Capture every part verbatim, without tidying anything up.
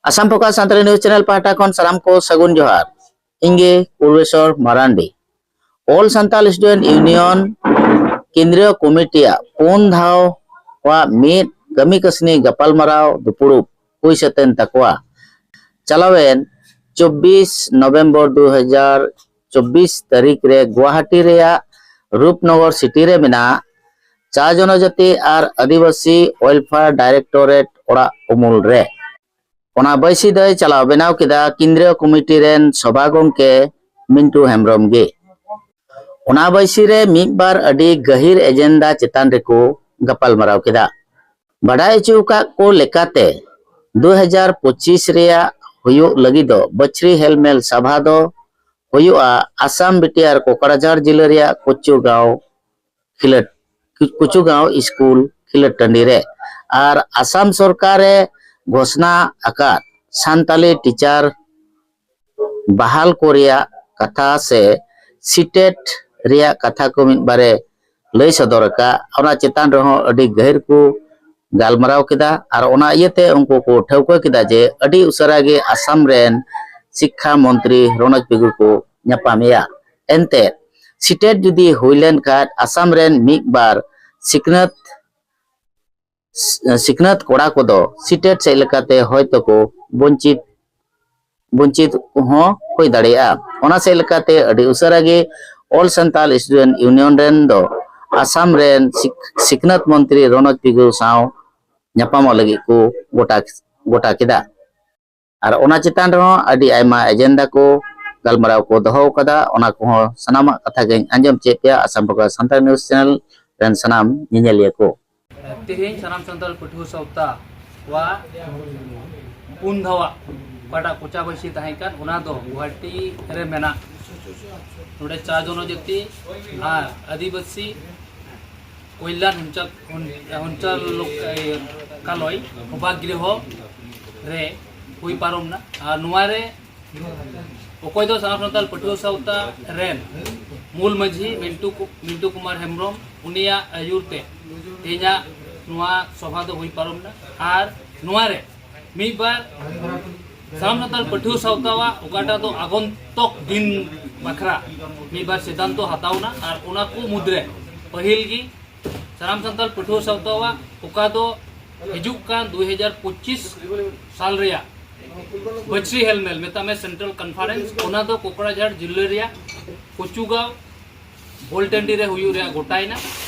Assam focus Santali news channel ᱯᱟᱦᱴᱟ ᱠᱷᱚᱱ ᱥᱟᱱᱟᱢ ᱠᱚ ᱥᱟᱹᱜᱩᱱ ᱡᱚᱦᱟᱨ᱾ ᱤᱧ ᱜᱮ ᱯᱩᱨᱵᱮᱥᱚᱨ ᱢᱟᱨᱟᱱᱰᱤ᱾ ᱚᱞ ᱥᱟᱱᱛᱟᱲ ᱥᱴᱩᱰᱮᱱᱴ ᱤᱭᱩᱱᱤᱭᱚᱱ ᱠᱮᱱᱫᱨᱤᱭᱚ ᱠᱚᱢᱤᱴᱤᱭᱟᱜ ᱯᱩᱱ ᱫᱷᱟᱣ ᱠᱚᱣᱟᱜ ᱢᱤᱫ ᱠᱟᱹᱢᱤ ᱠᱟᱹᱥᱱᱤ ᱜᱟᱯᱟᱞᱢᱟᱨᱟᱣ ᱫᱩᱯᱩᱲᱩᱵ ᱦᱩᱭ ᱥᱟᱹᱛ ᱮᱱ ᱛᱟᱠᱚᱣᱟ᱾ ᱪᱟᱞᱟᱣᱮᱱ ᱪᱚᱵᱵᱤᱥ ᱱᱚᱵᱷᱮᱢᱵᱚᱨ ᱫᱩ ᱦᱟᱡᱟᱨ ᱪᱚᱵᱵᱤᱥ ᱛᱟᱹᱨᱤᱠᱷ ᱨᱮ ᱜᱩᱣᱟᱦᱟᱴᱤ ᱨᱮᱭᱟᱜ ᱨᱩᱯᱱᱚᱜᱚᱨ ᱥᱤᱴᱤ ᱨᱮ ᱢᱮᱱᱟᱜ ᱪᱟ ᱡᱚᱱᱚᱡᱟᱛᱤ ᱟᱨ ᱟᱹᱫᱤᱵᱟᱹᱥᱤ ᱳᱭᱮᱞᱯᱷᱮᱭᱟᱨ ᱰᱟᱭᱨᱮᱠᱴᱚᱨᱮᱴ ᱚᱲᱟᱜ ᱩᱢᱩᱞ ᱨᱮ᱾ ᱚᱱᱟ ᱵᱟᱹᱭᱥᱤ ᱫᱚᱭ ᱪᱟᱞᱟᱣ ᱵᱮᱱᱟᱣ ᱠᱮᱫᱟ ᱠᱮᱱᱫᱨᱤᱭᱚ ᱠᱚᱢᱤᱴᱤ ᱨᱮᱱ ᱥᱚᱵᱷᱟ ᱜᱚᱢᱠᱮ ᱢᱤᱱᱴᱩ ᱦᱮᱢᱵᱨᱚᱢ ᱜᱮ᱾ ᱚᱱᱟ ᱵᱟᱹᱭᱥᱤ ᱨᱮ ᱢᱤᱫ ᱵᱟᱨ ᱟᱹᱰᱤ ᱜᱟᱹᱦᱤᱨ ᱮᱡᱮᱱᱰᱟ ᱪᱮᱛᱟᱱ ᱨᱮᱠᱚ ᱜᱟᱯᱟᱞᱢᱟᱨᱟᱣ ᱠᱮᱫᱟ᱾ ᱵᱟᱰᱟᱭ ᱦᱚᱪᱚ ᱟᱠᱟᱫ ᱠᱚ ᱞᱮᱠᱟᱛᱮ, ᱫᱩ ᱦᱟᱡᱟᱨ ᱯᱚᱸᱪᱤᱥ ᱨᱮᱭᱟᱜ ᱦᱩᱭᱩᱜ ᱞᱟᱹᱜᱤᱫ ᱫᱚ ᱵᱟᱹᱪᱷᱨᱤ ᱦᱮᱞᱢᱮᱞ ᱥᱟᱵᱷᱟ ᱫᱚ ᱦᱩᱭᱩᱜᱼᱟ ᱟᱥᱟᱢ ᱵᱤᱴᱤᱟᱨ ᱠᱚᱠᱲᱟᱡᱷᱟᱲ ᱡᱤᱞᱟᱹ ᱨᱮᱭᱟᱜ ᱠᱚᱪᱩᱜᱟᱸᱣ ᱠᱷᱮᱞᱳᱰ, ᱠᱩᱪᱩᱜᱟᱸᱣ ᱥᱠᱩᱞ ᱠᱷᱮᱞᱳᱰ ᱴᱟᱺᱰᱤ ᱨᱮ᱾ ᱟᱨ ᱟᱥᱟᱢ ᱥᱚᱨᱠᱟᱨ ᱮ ᱜᱷᱳᱥᱱᱟ ᱟᱠᱟᱫ ᱥᱟᱱᱛᱟᱞᱤ ᱴᱤᱪᱟᱨ ᱵᱟᱦᱟᱞ ᱠᱚ ᱨᱮᱭᱟᱜ ᱠᱟᱛᱷᱟ ᱥᱮ ᱥᱤᱴᱮᱴ ᱨᱮᱭᱟᱜ ᱠᱟᱛᱷᱟ ᱠᱚ ᱢᱤᱫ ᱵᱟᱨᱮ ᱞᱟᱹᱭ ᱥᱚᱫᱚᱨ ᱟᱠᱟᱫ, ᱚᱱᱟ ᱪᱮᱛᱟᱱ ᱨᱮᱦᱚᱸ ᱟᱹᱰᱤ ᱜᱟᱹᱦᱤᱨ ᱠᱚ ᱜᱟᱞᱢᱟᱨᱟᱣ ᱠᱮᱫᱟ᱾ ᱟᱨ ᱚᱱᱟ ᱤᱭᱟᱹᱛᱮ ᱩᱱᱠᱩ ᱠᱚ ᱴᱷᱟᱹᱣᱠᱟᱹ ᱠᱮᱫᱟ ᱡᱮ ᱟᱹᱰᱤ ᱩᱥᱟᱹᱨᱟ ᱜᱮ ᱟᱥᱟᱢ ᱨᱮᱱ ᱥᱤᱠᱠᱷᱟ ᱢᱚᱱᱛᱨᱤ ᱨᱚᱱᱚᱡᱽ ᱯᱮᱜᱩ ᱠᱚ ᱧᱟᱯᱟᱢᱮᱭᱟ᱾ ᱮᱱᱛᱮ ᱥᱤᱴᱮᱴ ᱡᱩᱫᱤ ᱦᱩᱭ ᱞᱮᱱ ᱠᱷᱟᱱ ᱟᱥᱟᱢ ᱨᱮᱱ ᱢᱤᱫ ᱵᱟᱨ ᱥᱤᱠᱷᱱᱟᱹᱛ, ᱥᱤᱠᱷᱱᱟᱹᱛ ᱠᱚᱲᱟ ᱠᱚᱫᱚ ᱥᱤᱴᱮᱴ ᱥᱮᱫ ᱞᱮᱠᱟᱛᱮ ᱦᱚᱭᱛᱚ ᱠᱚ ᱵᱚᱧᱪᱤᱛ, ᱵᱚᱧᱪᱤᱛ ᱦᱚᱸ ᱦᱩᱭ ᱫᱟᱲᱮᱭᱟᱜᱼᱟ᱾ ᱚᱱᱟ ᱥᱮᱫ ᱞᱮᱠᱟᱛᱮ ᱟᱹᱰᱤ ᱩᱥᱟᱹᱨᱟ ᱜᱮ ᱚᱞ ᱥᱟᱱᱛᱟᱞ ᱥᱴᱩᱰᱮᱱᱴ ᱤᱭᱩᱱᱤᱭᱚᱱ ᱨᱮᱱ ᱫᱚ ᱟᱥᱟᱢ ᱨᱮᱱ ᱥᱤᱠ-, ᱥᱤᱠᱷᱱᱟᱹᱛ ᱢᱚᱱᱛᱨᱤ ᱨᱚᱱᱚᱡᱽ ᱯᱮᱜᱩ ᱥᱟᱶ ᱧᱟᱯᱟᱢᱚᱜ ᱞᱟᱹᱜᱤᱫ ᱠᱚ ᱜᱚᱴᱟ, ᱜᱚᱴᱟ ᱠᱮᱫᱟ᱾ ᱟᱨ ᱚᱱᱟ ᱪᱮᱛᱟᱱ ᱨᱮᱦᱚᱸ ᱟᱹᱰᱤ ᱟᱭᱢᱟ ᱮᱡᱮᱱᱰᱟ ᱠᱚ ᱜᱟᱞᱢᱟᱨᱟᱣ ᱠᱚ ᱫᱚᱦᱚ ᱟᱠᱟᱫᱟ, ᱚᱱᱟ ᱠᱚᱦᱚᱸ ᱥᱟᱱᱟᱢᱟᱜ ᱠᱟᱛᱷᱟ ᱜᱮᱧ ᱟᱸᱡᱚᱢ ᱪᱮᱫ ᱯᱮᱭᱟ Assam focus Santal news channel ᱨᱮᱱ ᱥᱟᱱᱟᱢ ᱧᱮᱧᱮᱞᱤᱭᱟᱹ ᱠᱚ᱾ ᱛᱮᱦᱮᱧ ᱥᱟᱱᱟᱢ ᱥᱟᱱᱛᱟᱲ ᱯᱟᱹᱴᱷᱩᱣᱟᱹ ᱥᱟᱶᱛᱟ ᱠᱚᱣᱟᱜ ᱯᱩᱱ ᱫᱷᱟᱣᱟᱜ ᱚᱠᱟᱴᱟᱜ ᱠᱚᱪᱟ ᱵᱟᱹᱭᱥᱤ ᱛᱟᱦᱮᱸ ᱠᱟᱱ, ᱚᱱᱟ ᱫᱚ ᱜᱩᱣᱟᱦᱟᱴᱤ ᱨᱮ ᱢᱮᱱᱟᱜ ᱱᱚᱰᱮ ᱪᱟ ᱡᱚᱱᱚᱡᱟᱹᱛᱤ ᱟᱨ ᱟᱹᱫᱤᱵᱟᱹᱥᱤ ᱠᱚᱞᱭᱟᱱ ᱚᱧᱪᱚᱞ, ᱚᱧᱪᱚᱞ ᱞᱳᱠ-, ᱤᱭᱟᱹ, ᱠᱟᱞᱚᱭ ᱥᱚᱵᱷᱟ ᱜᱨᱤᱦᱚ ᱨᱮ ᱦᱩᱭ ᱯᱟᱨᱚᱢ ᱱᱟ᱾ ᱟᱨ ᱱᱚᱣᱟ ᱨᱮ ᱚᱠᱚᱭ ᱫᱚ ᱥᱟᱱᱟᱢ ᱥᱟᱱᱛᱟᱲ ᱯᱟᱹᱴᱷᱩᱣᱟᱹ ᱥᱟᱶᱛᱟ ᱨᱮᱱ ᱢᱩᱞ ᱢᱟᱹᱡᱷᱤ ᱢᱤᱱᱴᱩ ᱠᱩ-, ᱢᱤᱱᱴᱩ ᱠᱩᱢᱟᱨ ᱦᱮᱢᱵᱨᱚᱢ, ᱩᱱᱤᱭᱟᱜ ᱟᱹᱭᱩᱨ ᱛᱮ ᱛᱮᱦᱮᱧᱟᱜ ᱱᱚᱣᱟ ᱥᱚᱵᱷᱟ ᱫᱚ ᱦᱩᱭ ᱯᱟᱨᱚᱢ ᱱᱟ᱾ ᱟᱨ ᱱᱚᱣᱟ ᱨᱮ ᱢᱤᱫ ᱵᱟᱨ ᱥᱟᱱᱟᱢ ᱥᱟᱱᱛᱟᱲ ᱯᱟᱹᱴᱷᱩᱣᱟᱹ ᱥᱟᱶᱛᱟᱣᱟᱜ ᱚᱠᱟᱴᱟᱜ ᱫᱚ ᱟᱜᱚᱱᱛᱚᱠ ᱫᱤᱱ ᱵᱟᱠᱷᱨᱟ ᱢᱤᱫ ᱵᱟᱨ ᱥᱤᱫᱷᱟᱱᱛᱚ ᱦᱟᱛᱟᱣ ᱮᱱᱟ, ᱟᱨ ᱚᱱᱟ ᱠᱚ ᱢᱩᱫᱽᱨᱮ ᱯᱟᱹᱦᱤᱞ ᱜᱮ ᱥᱟᱱᱟᱢ ᱥᱟᱱᱛᱟᱲ ᱯᱟᱹᱴᱷᱩᱣᱟᱹ ᱥᱟᱶᱛᱟᱣᱟᱜ ᱚᱠᱟ ᱫᱚ ᱦᱤᱡᱩᱜ ᱠᱟᱱ ᱫᱩ ᱦᱟᱡᱟᱨ ᱯᱚᱸᱪᱤᱥ ᱥᱟᱞ ᱨᱮᱭᱟᱜ ᱵᱟᱹᱪᱨᱤ ᱦᱮᱞᱢᱮᱞ, ᱢᱮᱛᱟᱜ ᱢᱮ ᱥᱮᱱᱴᱨᱟᱞ ᱠᱚᱱᱯᱷᱟᱨᱮᱱᱥ, ᱚᱱᱟ ᱫᱚ ᱠᱚᱠᱲᱟᱡᱷᱟᱲ ᱡᱤᱞᱟᱹ ᱨᱮᱭᱟᱜ ᱠᱚᱪᱩᱜᱟᱸᱣ ᱵᱚᱞᱴᱟᱺᱰᱤ ᱨᱮ ᱦᱩᱭᱩᱜ ᱨᱮᱭᱟᱜ ᱜᱚᱴᱟᱭᱮᱱᱟ᱾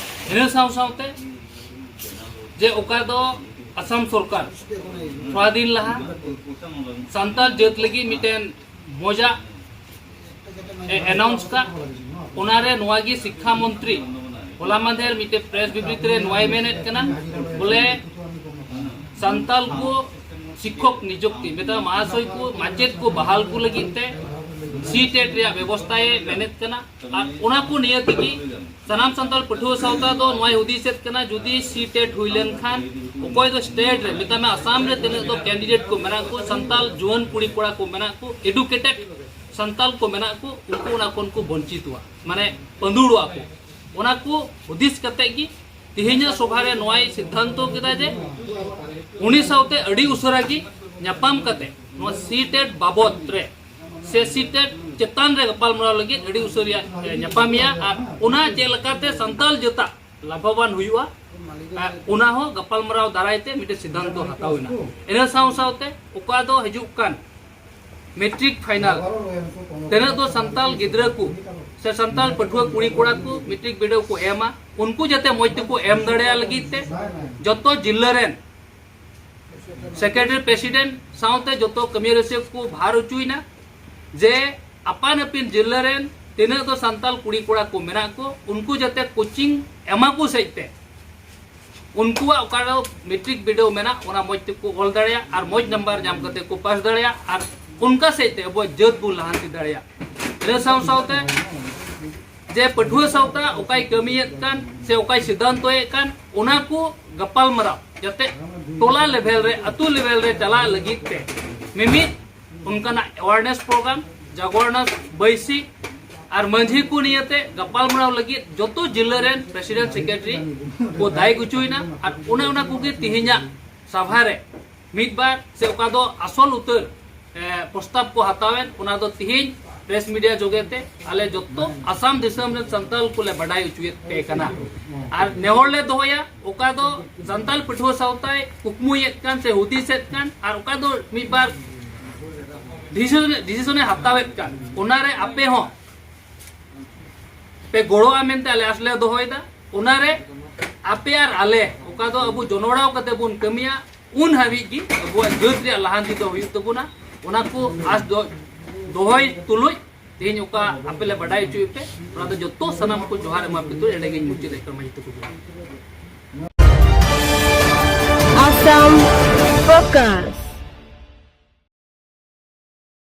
ᱤᱱᱟᱹ ᱥᱟᱶ ᱥᱟᱶᱛᱮ ᱡᱮ ᱚᱠᱟ ᱫᱚ ᱟᱥᱟᱢ ᱥᱚᱨᱠᱟᱨ ᱛᱷᱚᱲᱟ ᱫᱤᱱ ᱞᱟᱦᱟ ᱥᱟᱱᱛᱟᱲ ᱡᱟᱹᱛ ᱞᱟᱹᱜᱤᱫ ᱢᱤᱫᱴᱮᱱ ᱢᱚᱡᱟ ᱮ ᱮᱱᱟᱣᱩᱱᱥ ᱠᱟᱜ, ᱚᱱᱟᱨᱮ ᱱᱚᱣᱟ ᱜᱮ ᱥᱤᱠᱠᱷᱟ ᱢᱚᱱᱛᱨᱤ ᱦᱚᱞᱟ ᱢᱟᱫᱷᱮᱨ ᱢᱤᱫᱴᱮᱱ ᱯᱨᱮᱥ ᱵᱤᱵᱨᱤᱛᱤ ᱨᱮ ᱱᱚᱣᱟᱭ ᱢᱮᱱᱮᱫ ᱠᱟᱱᱟ, ᱵᱚᱞᱮ ᱥᱟᱱᱛᱟᱞ ᱠᱚ ᱥᱤᱠᱠᱷᱚᱠ ᱱᱤᱡᱩᱠᱛᱤ, ᱢᱮᱛᱟᱜ ᱢᱟᱦᱟᱥᱚᱭ ᱠᱚ, ᱢᱟᱪᱮᱫ ᱠᱚ ᱵᱟᱦᱟᱞ ᱠᱚ ᱞᱟᱹᱜᱤᱫ ᱛᱮ ᱥᱤ ᱴᱮᱴ ᱨᱮᱭᱟᱜ ᱵᱮᱵᱚᱥᱛᱷᱟᱭ ᱢᱮᱱᱮᱫ ᱠᱟᱱᱟ᱾ ᱟᱨ ᱚᱱᱟ ᱠᱚ ᱱᱤᱭᱟᱹ ᱛᱮᱜᱮ ᱥᱟᱱᱟᱢ ᱥᱟᱱᱛᱟᱲ ᱯᱟᱹᱴᱷᱩᱣᱟᱹ ᱥᱟᱶᱛᱟ ᱫᱚ ᱱᱚᱣᱟᱭ ᱦᱩᱫᱤᱥᱮᱫ ᱠᱟᱱᱟ, ᱡᱩᱫᱤ ᱥᱤ ᱴᱮᱴ ᱦᱩᱭ ᱞᱮᱱᱠᱷᱟᱱ ᱚᱠᱚᱭ ᱫᱚ ᱥᱴᱮᱴ ᱨᱮ, ᱢᱮᱛᱟᱜ ᱢᱮ ᱟᱥᱟᱢ ᱨᱮ ᱛᱤᱱᱟᱹᱜ ᱫᱚ ᱠᱮᱱᱰᱤᱰᱮᱴ ᱠᱚ ᱢᱮᱱᱟᱜ ᱠᱚ, ᱥᱟᱱᱛᱟᱲ ᱡᱩᱣᱟᱹᱱ ᱠᱩᱲᱤ ᱠᱚᱲᱟ ᱠᱚ ᱢᱮᱱᱟᱜ ᱠᱚ, ᱮᱰᱩᱠᱮᱴᱮᱰ ᱥᱟᱱᱛᱟᱲ ᱠᱚ ᱢᱮᱱᱟᱜ ᱠᱚ, ᱩᱱᱠᱩ ᱚᱱᱟ ᱠᱷᱚᱱ ᱠᱚ ᱵᱚᱧᱪᱤᱛᱚᱜᱼᱟ, ᱢᱟᱱᱮ ᱯᱟᱹᱱᱫᱩᱲᱚᱜᱼᱟ ᱠᱚ᱾ ᱚᱱᱟ ᱠᱚ ᱦᱩᱫᱤᱥ ᱠᱟᱛᱮ ᱜᱮ ᱛᱮᱦᱮᱧᱟᱜ ᱥᱚᱵᱷᱟ ᱨᱮ ᱱᱚᱣᱟᱭ ᱥᱤᱫᱽᱫᱷᱟᱱᱛᱚ ᱠᱮᱫᱟ ᱡᱮ ᱩᱱᱤ ᱥᱟᱶᱛᱮ ᱟᱹᱰᱤ ᱩᱥᱟᱹᱨᱟ ᱜᱮ ᱧᱟᱯᱟᱢ ᱠᱟᱛᱮ ᱱᱚᱣᱟ ᱥᱤ ᱴᱮᱴ ᱵᱟᱵᱚᱫ ᱨᱮ ᱥᱮ ᱥᱤ ᱴᱮᱴ ᱪᱮᱛᱟᱱ ᱨᱮ ᱜᱟᱯᱟᱞᱢᱟᱨᱟᱣ ᱞᱟᱹᱜᱤᱫ ᱟᱹᱰᱤ ᱩᱥᱟᱹᱨᱟ ᱧᱟᱯᱟᱢᱮᱭᱟ, ᱟᱨ ᱚᱱᱟ ᱪᱮᱫ ᱞᱮᱠᱟᱛᱮ ᱥᱟᱱᱛᱟᱲ ᱡᱟᱹᱛᱟᱜ ᱞᱟᱵᱷᱚᱵᱟᱱ ᱦᱩᱭᱩᱜᱼᱟ, ᱟᱨ ᱚᱱᱟ ᱦᱚᱸ ᱜᱟᱯᱟᱞᱢᱟᱨᱟᱣ ᱫᱟᱨᱟᱭ ᱛᱮ ᱢᱤᱫᱴᱮᱱ ᱥᱤᱫᱽᱫᱷᱟᱱᱛᱚ ᱦᱟᱛᱟᱣ ᱮᱱᱟ᱾ ᱤᱱᱟᱹ ᱥᱟᱶ ᱥᱟᱶᱛᱮ ᱚᱠᱟ ᱫᱚ ᱦᱤᱡᱩᱜ ᱠᱟᱱ ᱢᱮᱴᱨᱤᱠ ᱯᱷᱟᱭᱱᱟᱞ ᱛᱤᱱᱟᱹᱜ ᱫᱚ ᱥᱟᱱᱛᱟᱲ ᱜᱤᱫᱽᱨᱟᱹ ᱠᱚ ᱥᱮ ᱥᱟᱱᱛᱟᱲ ᱯᱟᱹᱴᱷᱩᱣᱟᱹ ᱠᱩᱲᱤ ᱠᱚᱲᱟ ᱠᱚ ᱢᱮᱴᱨᱤᱠ ᱵᱤᱰᱟᱹᱣ ᱠᱚ ᱮᱢᱟ, ᱩᱱᱠᱩ ᱡᱟᱛᱮ ᱢᱚᱡᱽ ᱛᱮᱠᱚ ᱮᱢ ᱫᱟᱲᱮᱭᱟᱜ ᱞᱟᱹᱜᱤᱫ ᱛᱮ ᱡᱚᱛᱚ ᱡᱤᱞᱟᱹ ᱨᱮᱱ ᱥᱮᱠᱨᱮᱴᱟᱨᱤ, ᱯᱨᱮᱥᱤᱰᱮᱱᱴ ᱥᱟᱶᱛᱮ ᱡᱚᱛᱚ ᱠᱟᱹᱢᱤ ᱨᱟᱹᱥᱤᱭᱟᱹ ᱠᱚ ᱵᱷᱟᱨ ᱦᱚᱪᱚᱭᱮᱱᱟ ᱡᱮ ᱟᱯᱟᱱ ᱟᱹᱯᱤᱱ ᱡᱤᱞᱟᱹ ᱨᱮᱱ ᱛᱤᱱᱟᱹᱜ ᱫᱚ ᱥᱟᱱᱛᱟᱲ ᱠᱩᱲᱤ ᱠᱚᱲᱟ ᱠᱚ ᱢᱮᱱᱟᱜ ᱠᱚ, ᱩᱱᱠᱩ ᱡᱟᱛᱮ ᱠᱳᱪᱤᱝ ᱮᱢᱟ ᱠᱚ ᱥᱮᱫ ᱛᱮ ᱩᱱᱠᱩᱣᱟᱜ ᱚᱠᱟ ᱨᱮ ᱢᱮᱴᱨᱤᱠ ᱵᱤᱰᱟᱹᱣ ᱢᱮᱱᱟᱜ, ᱚᱱᱟ ᱢᱚᱡᱽ ᱛᱮᱠᱚ ᱚᱞ ᱫᱟᱲᱮᱭᱟᱜ ᱟᱨ ᱢᱚᱡᱽ ᱱᱟᱢᱵᱟᱨ ᱧᱟᱢ ᱠᱟᱛᱮ ᱠᱚ ᱯᱟᱥ ᱫᱟᱲᱮᱭᱟᱜ ᱟᱨ ᱚᱱᱠᱟ ᱥᱮᱫ ᱛᱮ ᱟᱵᱚᱣᱟᱜ ᱡᱟᱹᱛ ᱵᱚᱱ ᱞᱟᱦᱟᱱᱛᱤ ᱫᱟᱲᱮᱭᱟᱜ᱾ ᱤᱱᱟᱹ ᱥᱟᱶ ᱥᱟᱶᱛᱮ ᱡᱮ ᱯᱟᱹᱴᱷᱩᱣᱟᱹ ᱥᱟᱶᱛᱟ ᱚᱠᱟᱭ ᱠᱟᱹᱢᱤᱭᱮᱫ ᱠᱟᱱ ᱥᱮ ᱚᱠᱟᱭ ᱥᱤᱫᱽᱫᱷᱟᱱᱛᱚᱭᱮᱫ ᱠᱟᱱ, ᱚᱱᱟ ᱠᱚ ᱜᱟᱯᱟᱞᱢᱟᱨᱟᱣ ᱡᱟᱛᱮ ᱴᱚᱞᱟ ᱞᱮᱵᱷᱮᱞ ᱨᱮ, ᱟᱹᱛᱩ ᱞᱮᱵᱷᱮᱞ ᱨᱮ ᱪᱟᱞᱟᱜ ᱞᱟᱹᱜᱤᱫ ᱛᱮ ᱢᱤᱢᱤᱫ ᱚᱱᱠᱟᱱᱟᱜ ᱮᱣᱟᱨᱱᱮᱥ ᱯᱨᱳᱜᱨᱟᱢ, ᱡᱟᱜᱚᱨᱱᱟᱥ ᱵᱟᱹᱭᱥᱤ ᱟᱨ ᱢᱟᱹᱡᱷᱤ ᱠᱚ ᱱᱤᱭᱟᱹᱛᱮ ᱜᱟᱯᱟᱞᱢᱟᱨᱟᱣ ᱞᱟᱹᱜᱤᱫ ᱡᱚᱛᱚ ᱡᱤᱞᱟᱹ ᱨᱮᱱ ᱯᱨᱮᱥᱤᱰᱮᱱᱴ, ᱥᱮᱠᱨᱮᱴᱟᱨᱤ ᱠᱚ ᱫᱟᱭ ᱦᱚᱪᱚᱭᱮᱱᱟ᱾ ᱟᱨ ᱚᱱᱮ ᱚᱱᱟ ᱠᱚᱜᱮ ᱛᱮᱦᱮᱧᱟᱜ ᱥᱟᱵᱷᱟ ᱨᱮ ᱢᱤᱫ ᱵᱟᱨ ᱥᱮ ᱚᱠᱟ ᱫᱚ ᱟᱥᱚᱞ ᱩᱛᱟᱹᱨ ᱮ, ᱯᱨᱚᱥᱛᱟᱵ ᱠᱚ ᱦᱟᱛᱟᱣᱮᱫ, ᱚᱱᱟ ᱫᱚ ᱛᱤᱦᱤᱧ ᱯᱨᱮᱥ ᱢᱤᱰᱤᱭᱟ ᱡᱚᱜᱮ ᱛᱮ ᱟᱞᱮ ᱡᱚᱛᱚ ᱟᱥᱟᱢ ᱫᱤᱥᱚᱢ ᱨᱮᱱ ᱥᱟᱱᱛᱟᱲ ᱠᱚᱞᱮ ᱵᱟᱰᱟᱭ ᱦᱚᱪᱚᱭᱮᱫ ᱯᱮ ᱠᱟᱱᱟ᱾ ᱟᱨ ᱱᱮᱦᱚᱨ ᱞᱮ ᱫᱚᱦᱚᱭᱟ, ᱚᱠᱟ ᱫᱚ ᱥᱟᱱᱛᱟᱲ ᱯᱟᱹᱴᱷᱩᱣᱟᱹ ᱥᱟᱶᱛᱟᱭ ᱠᱩᱠᱢᱩᱭᱮᱫ ᱠᱟᱱ ᱥᱮ ᱦᱩᱫᱤᱥᱮᱫ ᱠᱟᱱ, ᱟᱨ ᱚᱠᱟ ᱫᱚ ᱢᱤᱫ ᱵᱟᱨ ᱰᱤᱥᱤᱥᱚᱱ, ᱰᱤᱥᱤᱥᱚᱱᱮ ᱦᱟᱛᱟᱣᱮᱫ ᱠᱟᱱ, ᱚᱱᱟᱨᱮ ᱟᱯᱮ ᱦᱚᱸ ᱯᱮ ᱜᱚᱲᱚᱜᱼᱟ ᱢᱮᱱᱛᱮ ᱟᱞᱮ ᱟᱥ ᱞᱮ ᱫᱚᱦᱚᱭᱮᱫᱟ᱾ ᱚᱱᱟᱨᱮ ᱟᱯᱮ ᱟᱨ ᱟᱞᱮ ᱚᱠᱟ ᱫᱚ ᱟᱵᱚ ᱡᱚᱱᱚᱲᱟᱣ ᱠᱟᱛᱮ ᱵᱚᱱ ᱠᱟᱹᱢᱤᱭᱟ, ᱩᱱ ᱦᱟᱹᱵᱤᱡ ᱜᱮ ᱟᱵᱚᱣᱟᱜ ᱡᱟᱹᱛ ᱨᱮᱭᱟᱜ ᱞᱟᱦᱟᱱᱛᱤ ᱫᱚ ᱦᱩᱭᱩᱜ ᱛᱟᱵᱚᱱᱟ᱾ ᱚᱱᱟ ᱠᱚ ᱟᱥ ᱫᱚ ᱫᱚᱦᱚᱭ ᱛᱩᱞᱩᱡ ᱛᱮᱦᱮᱧ ᱚᱠᱟ ᱟᱯᱮ ᱞᱮ ᱵᱟᱰᱟᱭ ᱦᱚᱪᱚᱭᱮᱫ ᱯᱮ, ᱚᱱᱟ ᱫᱚ ᱡᱚᱛᱚ ᱥᱟᱱᱟᱢ ᱠᱚ ᱡᱚᱦᱟᱨ ᱮᱢᱟ ᱯᱮ ᱛᱩᱞᱩᱡ ᱮᱸᱰᱮ ᱜᱮᱧ ᱢᱩᱪᱟᱹᱫ ᱮᱫ ᱠᱟᱱᱟ ᱢᱟᱹᱡᱷᱤ ᱛᱟᱠᱚ ᱡᱚᱦᱟᱨ᱾ Assam Focus.